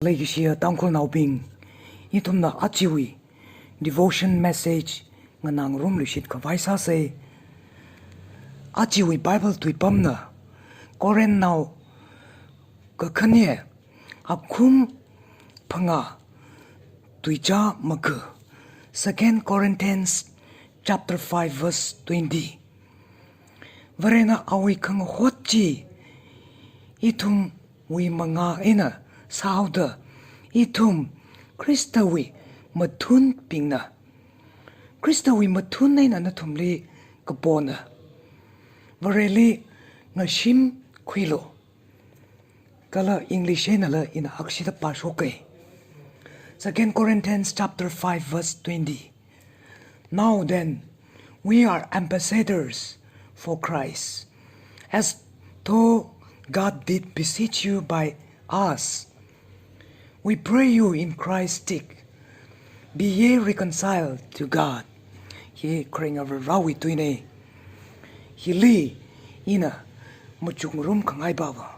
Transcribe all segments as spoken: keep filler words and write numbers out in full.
Leikashiya Tangkhulnaobing, ithumna ajawui devotion message nganāngarumluishit khavai sāsei. Ajawui Bible tuipamna Corinth nao kakhane, akhum phangā, tuichā maga, Second Corinthians chapter five verse twenty. Varena awui khangahot chi ithumwui mangā eina sāhaoda, ithum Khristawui mathunbingna. Khristawui mathun eina nathumli kapona. Vareli ngashimkhuilu. Kala English einala ina akshida pāshokei. Second Corinthians chapter five verse twenty. Now then, we are ambassadors for Christ, as though God did beseech you by us. We pray you in Christ's stead, be ye reconciled to God. Hi kharinga Varewui tuinei. Hili ina machukngarum khangai bava.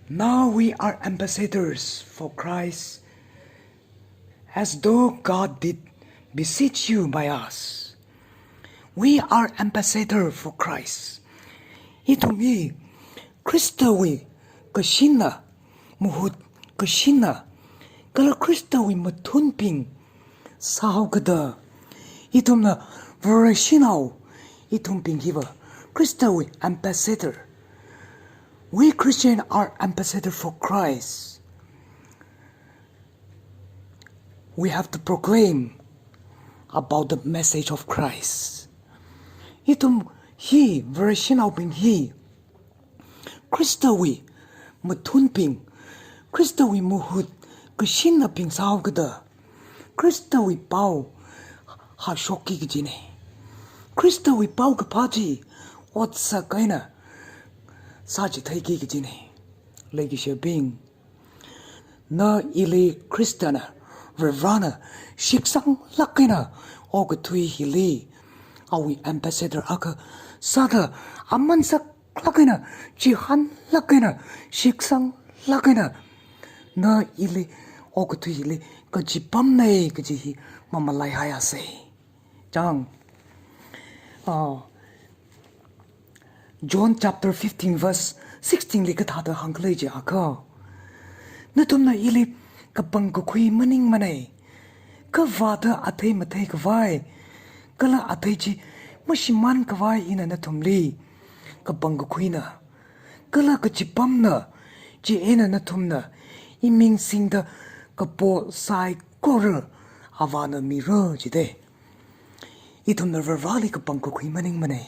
Now we are ambassadors for Christ, as though God did beseech you by us. We are ambassador for Christ. Ithum hi Khristawui kashinna, mahut kashinna, kala Khristawui mathunbing sāhaokada, ithumna Vareshinao, ithumbing hiva Khristawui ambassador. We Christian are ambassador for Christ. We have to proclaim about the message of Christ. Ithum hi, Vareshinaobing hi, Khristawui mathunbing, Khristawui mahut kashinnabing sāhaokada, Khristawui pao hāshokki kajinei. Khristawui paokaphā chi otsak eina sāchitheiki kajinei. Leikashibing, na ili Khristana, Varena shitsanglāk eina okathui hili awui ambassador akha sāda, aman saklāk eina, chihānlāk eina, shitsanglāk eina, na ili okathui hili kachipamnei kaji hi mamalaihaiasei. Chang, ah, John chapter fifteen verse sixteen li kathāda hāngkhalei jiakha, nathumna ili kapangkakhui maningmanei, kha vāda athei matheikhavai, kala athei chi mashimānkhavai ina nathumli kapangkakhuina, kala kachipamna, chieina nathumna iming singda kapo saikora Avāna mira jidei. Ithumna Vareli kapangkakhui maningmanei.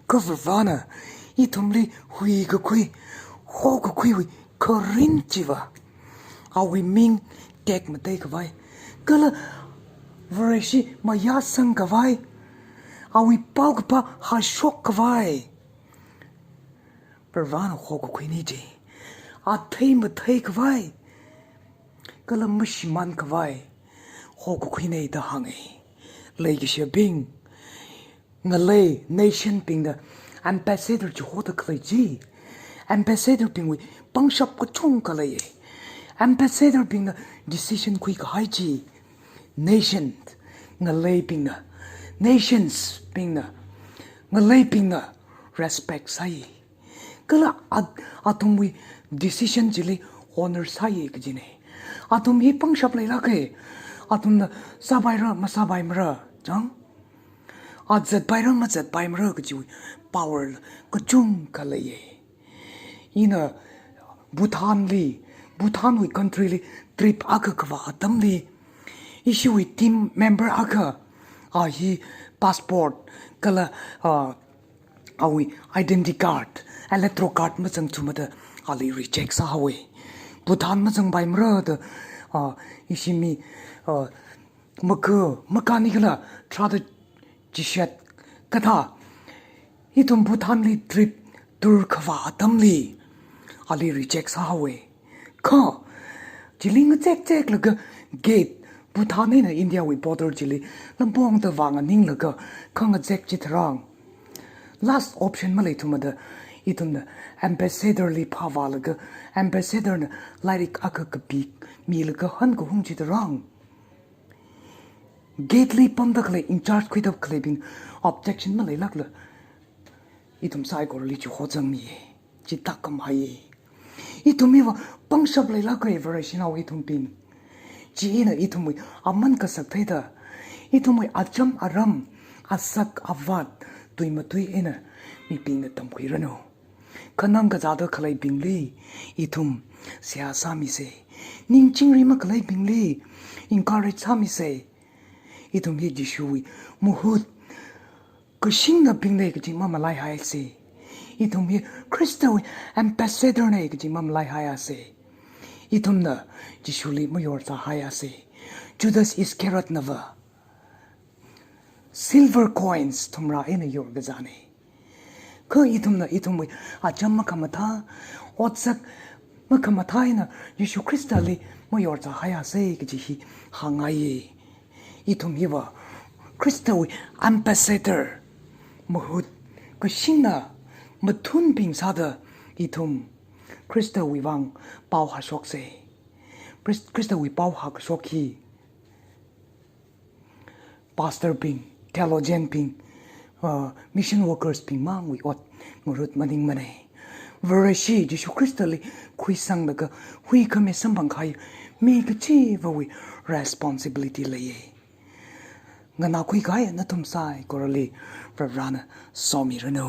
Kha Varena ithumli huikakhui, hokakhuiwui kharing chiva, awui ming tekmateikhavai, kala Vareshi mayāsangkhavai, awui paokaphā hāshokkhavai, Varena hokakhuinei ji. Athei matheikhavai, kala mashimānkhavai hokakhuinei da hāngei. Leikashibing, ngalei nation bingna ambassador chihoda khalei chi, ambassador bingwui pangshap kachungkha leiya. Ambassador bingna decision khuikahai chi, nation, ngaleibingna, nations bingna, ngaleibingna respect sāi. Kala at-, athumwui decision chili honor sāi kajinei. Athum hi pangshap leilākei. Athumna sāpaira masāpaimara, chang, a zatpaira mazatpaimara kajiwui power kachungkha leiya. Ina Bhutan li, Bhutan wui country li trip akha kavā atamli, ishiwui team member akha, a hi passport kala, a, awui identity card, electoral card mazangthumada ali reject sāhaowa. Bhutan mazangpaimara da, a, ishi mi, a, maka, makani kala tharāda chishat kathā, ithum Bhutan li trip tour kavā atamli ali reject sāhaowa. Kha chili ngazekzeklaga gate, Bhutan eina India wui border chili lampongda vānganinglaga khangazek chitharan, last option maleithumada Ithumna ambassador li phāvālaga, ambassador na lairik akha kapi milaga hankahung chitharan, gate li pamda khalei, in charge khuida khaleibing objection maleilākla, ithum saikorali chi hozangmiya, chi tākam haiya. Ithum hiva pangshap leilāka, Vareshinao ithumbing. Chieina ithumwui aman kasak theida, ithumwui acham aram, asak avat, tui matui eina mibingna tamkhuiranu. Khanang kazāda khaleibingli ithum seihā sāmisa. Ning chingri makhaleibingli encourage sāmisa. Ithum hi Jishuwui mahut kashingnabingna kaji mamalaihaisa. Ithum hi Khristawui ambassador na kaji mamalaihaiasa. Ithumna Jishuli mayorzāhaiasa. Judas Iscariot nava silver coins thumrā eina yorkazāna. Kha ithumna ithumwui acham makhamathā, otsak makhamathā eina Jishu Khristali mayorzāhaiasa kaji hi hāngngaiya. Ithum hiva Khristawui ambassador, mahut kashingna mathunbing sāda ithum Khristawui vang pao hāshoksa. Khrist-, Khristawui pao hākashok hi pastor bing, theologian bing, uh, mission workers bing mangwui ot ngarut maningmana. Vareshi Jishu Khristali khuisanglaga huikhami samphang kahai mi kachivawui responsibility leiya. Nganākhui kahai nathum saikorali Varivarana somiranu.